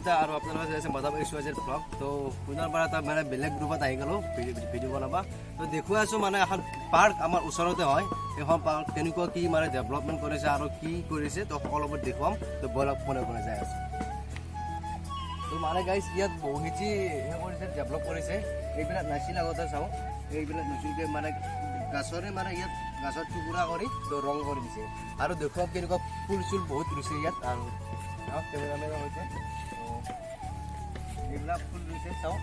কলিতা আৰু আপোনালোকে চাই আছে Madhav x Y Z blog. তো পুনৰবাৰ এটা মানে বেলেগ গ্ৰুপত আহি গ'লোঁ ভিডিঅ' বনাবা। তো দেখুৱাই আছোঁ, মানে এখন পাৰ্ক আমাৰ ওচৰতে হয়। সেইখন পাৰ্ক কেনেকুৱা কি মানে ডেভেলপমেণ্ট কৰিছে আৰু কি কৰিছে, তো সকলোবোৰ দেখুৱাম। তো ব'লক, পোনে পোনে যাই আছোঁ। তো মানে গাইজ, ইয়াত বহুখিনি সেই কৰিছে, ডেভেলপ কৰিছে। এইবিলাক নাছিল আগতে, চাওঁ। এইবিলাক নতুনকৈ মানে গাছৰে মানে ইয়াত গাছৰ টুকুৰা কৰি তো ৰং কৰি দিছে। আৰু দেখুৱাম কেনেকুৱা ফুল চুল বহুত ৰুইছে ইয়াত। আৰু চাওক, কেমেৰামেনৰ সৈতে। তো এইবিলাক ফুল ৰুইছে, চাওক।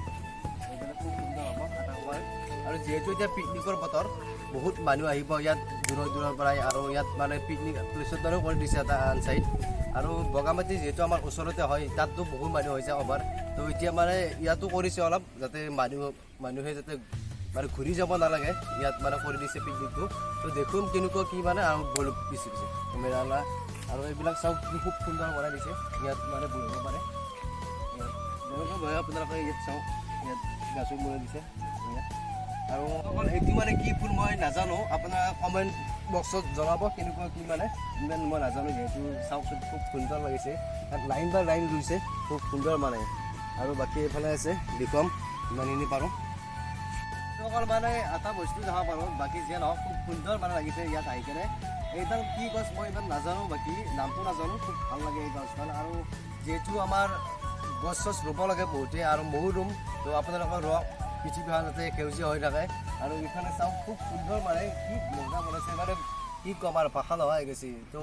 এইবিলাক খুব সুন্দৰ হ'ব এটা সময়ত। আৰু যিহেতু এতিয়া পিকনিকৰ বতৰ, বহুত মানুহ আহিব ইয়াত দূৰৰ দূৰৰ পৰাই। আৰু ইয়াত মানে পিকনিক প্লেচৰ দৰেও কৰি দিছে এটা আন চাইড। আৰু বগামাটি যিহেতু আমাৰ ওচৰতে হয়, তাততো বহুত মানুহ হৈছে অভাৰ। তো এতিয়া মানে ইয়াতো কৰিছে অলপ, যাতে মানুহে যাতে মানে ঘূৰি যাব নালাগে, ইয়াত মানে কৰি দিছে পিকনিকটো। তো দেখোন কেনেকুৱা কি মানে। আৰু বলক পিছে পিছে কেমেৰা। আৰু এইবিলাক চাওক, কি খুব সুন্দৰ বনাই দিছে। ইয়াত মানে বহিব পাৰে। ইয়াত যেনেকুৱা বহে আপোনালোকে। ইয়াত চাওক, ইয়াত গাছো বনাই দিছে ইয়াত। আৰু অকল এইটো মানে কি ফুল মই নাজানো, আপোনাৰ কমেণ্ট বক্সত জনাব কেনেকুৱা কি মানে। ইমান মই নাজানো যিহেতু। চাওকচোন, খুব সুন্দৰ লাগিছে। ইয়াত লাইন বাই লাইন ৰুইছে, খুব সুন্দৰ মানে। আৰু বাকী এইফালে আছে, দেখুৱাম ইমানখিনি পাৰোঁ। অকল মানে এটা বস্তু দেখা পাৰোঁ, বাকী যিয়ে নহওক খুব সুন্দৰ মানে লাগিছে ইয়াত আহি কেনে। এইডাল কি গছ মই ইমান নাজানো, বাকী নামটো নাজানো। খুব ভাল লাগে এই গছডাল। আৰু যিহেতু আমাৰ গছ চছ ৰুব লাগে বহুতে, আৰু ময়ো ৰুম। তো আপোনালোকৰ ৰোৱক, পৃথিৱীখন যাতে সেউজীয়া হৈ থাকে। আৰু ইফালে চাওক, খুব সুন্দৰ মানে কি মজা বনাইছে, মানে কি ক'ম আৰু, ভাষা নোহোৱা হৈ গৈছে। তো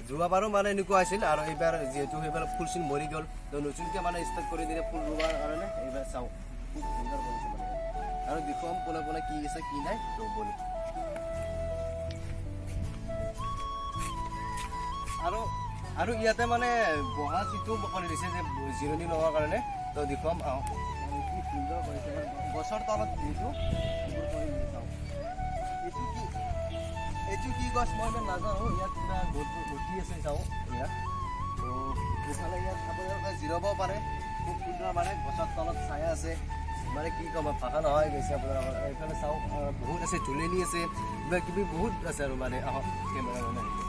যোৱাবাৰো মানে এনেকুৱা আছিল। আৰু এইবাৰ যিহেতু সেইবাৰ ফুল চুল মৰি গ'ল, তো নতুনকৈ মানে ষ্টাৰ্ট কৰি দিলে ফুল ৰোৱাৰ কাৰণে। এইবাৰ চাওক, খুব সুন্দৰ কৰিছে মানে। আৰু দেখুৱাম পোনে পোনে কি আছে কি নাই। তো বলি আৰু আৰু ইয়াতে মানে বহা চিটো কৰি দিছে যে জিৰণি ল'বৰ কাৰণে। তো দেখুৱাম, আহক। মানে কি সুন্দৰ কৰিছে, মানে গছৰ তলত যিহেতু এইবোৰ কৰি দিছে, চাওক। এইটো কি গছ মই ইমান নাজানো। ইয়াত কিবা গুটি আছে, চাওক ইয়াত। তো এইফালে ইয়াত আপোনালোকে জিৰাব পাৰে। খুব সুন্দৰ মানে গছৰ তলত ছায়া আছে, মানে কি ক'ম, ভাষা নোহোৱা গৈছে আপোনালোকৰ। এইফালে চাওক, বহুত আছে, ঝুলনি আছে, কিবা কিবি বহুত আছে। আৰু মানে আহক, কেমেৰামেন আহিব।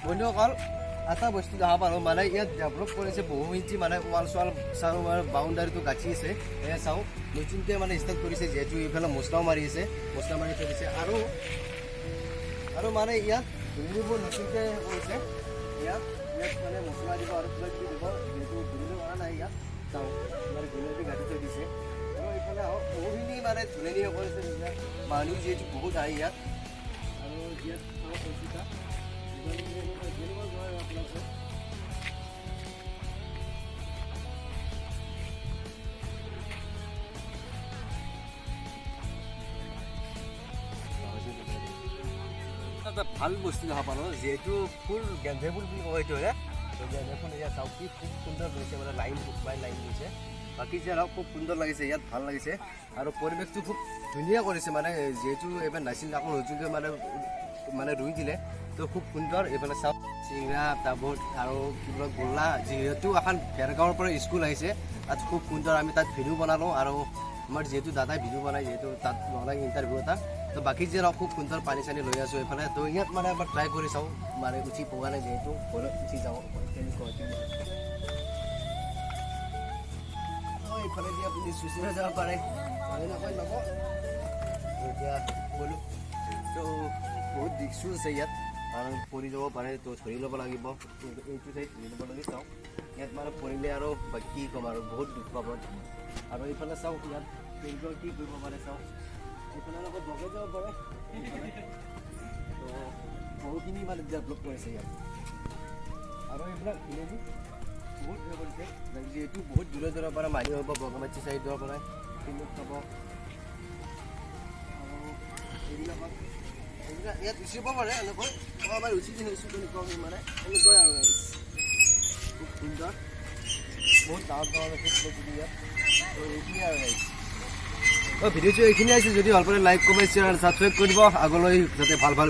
বন্ধুসকল, এটা বস্তু দেখা পালোঁ, মানে ইয়াত ডেভেলপ কৰিছে বহুখিনি, মানে ৱাল চোৱাল চাওঁ, মানে বাউণ্ডাৰীটো গাঁঠি আছে। এয়া চাওঁ, নতুনকৈ মানে ষ্টাৰ্ট কৰিছে যিহেতু। এইফালে মছলাও মাৰি আছে, মছলা মাৰি থৈ দিছে। আৰু আৰু মানে ইয়াত ধুনীবোৰ নতুনকৈ কৰিছে। ইয়াত মানে মছলা দিব আৰু কিবা কিবি দিব, যিহেতু ধুনীয়া কৰা নাই। ইয়াত চাওঁ, মানে ধুনীয়াকৈ গাঁঠি থৈ দিছে। আৰু এইফালে আহক, বহুখিনি মানে ধুনীয়া কৰিছে। মানুহ যিহেতু বহুত আহে ইয়াত। আৰু ইয়াত চাওক, এইকেইটা যেনেকুৱা যায় আপোনালোকে। এটা ভাল বস্তু দেখা পালোঁ, যিহেতু ফুল গেন্ধে ফুল বুলি কয় এইটো হে। তো গেন্ধে ফুল ইয়াত চাওক, কি খুব সুন্দৰ কৰিছে, মানে লাইন বাই লাইন দিছে। বাকী যে হওক, খুব সুন্দৰ লাগিছে ইয়াত, ভাল লাগিছে। আৰু পৰিৱেশটো খুব ধুনীয়া কৰিছে, মানে যিহেতু এইবাৰ নাছিল, আকৌ নতুনকৈ মানে মানে ৰুই দিলে, তো খুব সুন্দৰ। এইফালে চাওক, চিংৰা, টাবত আৰু কিবা গোল্লা। যিহেতু এখন ভেৰগাঁৱৰ পৰা স্কুল আহিছে তাত, খুব সুন্দৰ। আমি তাত ভিডিঅ' বনালোঁ আৰু আমাৰ যিহেতু দাদাই ভিডিঅ' বনাই, যিহেতু তাত বনাই ইণ্টাৰভিউ এটা। তো বাকী যে খুব সুন্দৰ। পানী চানী লৈ আছোঁ এইফালে। তো ইয়াত মানে এবাৰ ট্ৰাই কৰি চাওঁ, মানে উঠি পোৱা নাই যিহেতু, ঘৰত উঠি যাওঁ কেনেকুৱা। এইফালে দি আপুনি চুচুৰা যাব পাৰে, এনেকৈ যাব। এতিয়া গ'লোঁ। তো বহুত ৰিক্সো আছে ইয়াত, কাৰণ পৰি যাব পাৰে, তো ধৰি ল'ব লাগিব। এইটো চাইড ধৰি ল'ব লাগে। চাওক, ইয়াত মানে পৰিলে আৰু কি ক'ম আৰু, বহুত দুখ পাব। আৰু এইফালে চাওক, ইয়াত কেনেকুৱা কি কৰিব পাৰে চাওক। এইফালে লগত বগাই যাব পাৰে। তো বহুখিনি মানে ডেভেলপ কৰিছে ইয়াত। আৰু এইবিলাক ধুনীয়াকৈ বহুত হেৰি কৰিছে, যিহেতু বহুত দূৰৰ দূৰৰ পৰা মানুহ হ'ব, বগামাটি চাইডৰ পৰা পিকনিক খাব। আৰু এইবিলাকত এইবিলাক ইয়াত উঠিব পাৰে এনেকৈ। মই এবাৰ উঠি দেখিছোঁ তেনেকুৱা, মানে এনেকৈ। আৰু খুব সুন্দৰ, বহুত ডাঙৰ ডাঙৰ আছে কিবা কিবি ইয়াত। তো এইখিনিয়ে আৰু গাইজ। ভিডিঅ'টো এইখিনি আছে। যদি ভাল পালে লাইক, কমেণ্ট, শ্বেয়াৰ আৰু ছাবস্ক্ৰাইব কৰি দিব, আগলৈ যাতে ভাল ভাল